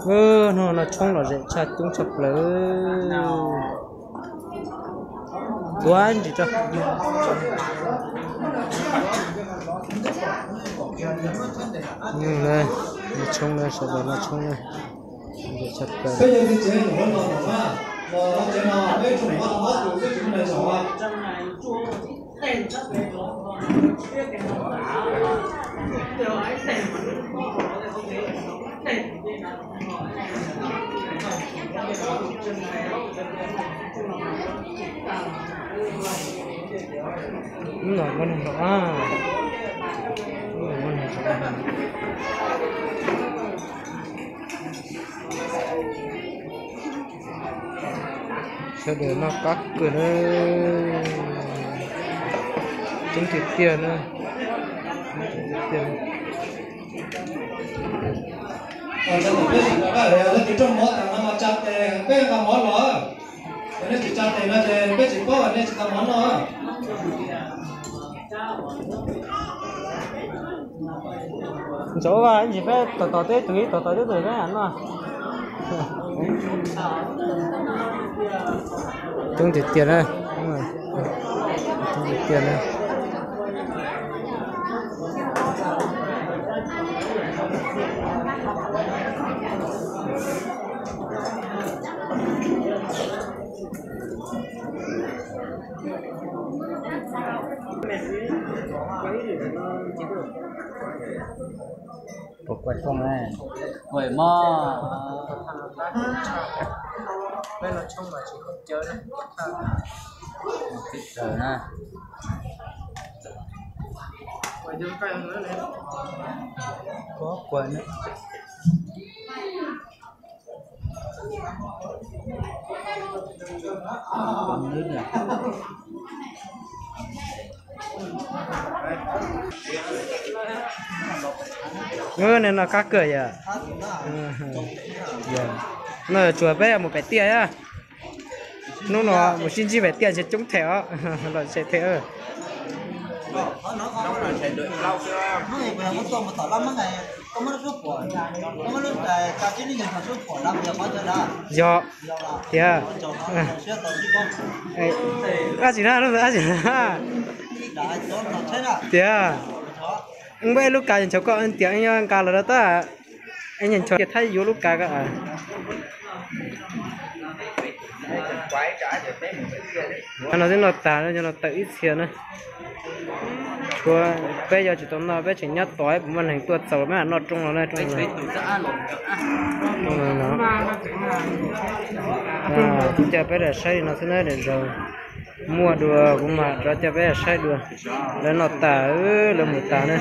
Hnub no tshoob lom zem tshaj, coob tshaj plaws. Tuav ntsis tso. Tshoob na, sawv daws noj tshoob na. Tshaj plaws. Ub, no muaj neeg los, muaj neeg los. Sawv daws noj qab kawg na. Coob tiag tiag na. Coob tiag tiag. Leej twg rooj mov tas no mas tsa tes peb nqa mov los. Yog nej tsis tsa tes no ces peb tsis paub nej tsis tau mov noj. Ntxov ua ntsis peb tom tom teb tus ib tom tom teb tus peb noj. Coob tiag tiag na. Coob tiag tiag na. Puas kuaj tshoob na? Kuaj mog. Peb los tshoob mas tsis khaub cawv na. Kuaj na. Nws noj qab kawg yom. No tsuas peb mus pem tiaj. Hnub no mus sib ntsib pem tiaj ntshe coob them os, los ntshe them. Yog tiag. Dab tsi na, dab tsi na? Tiag. Npaj ib lub kav nchov koj tias nqa los rau tab. Nchov tias thab yuav lub kav ko. No twb noj tag, no tawm ib txhia na. Tshuav peb yuav tsis tau noj, peb tseem nyob tos puas muaj neeg tuaj txaus peb mam noj rooj los na, rooj los. Coj peb los saib li no xwb na, lwm zaus muaj dua kuv mam rov coj peb los saib dua. Lawv noj tas, lawv mus tas na.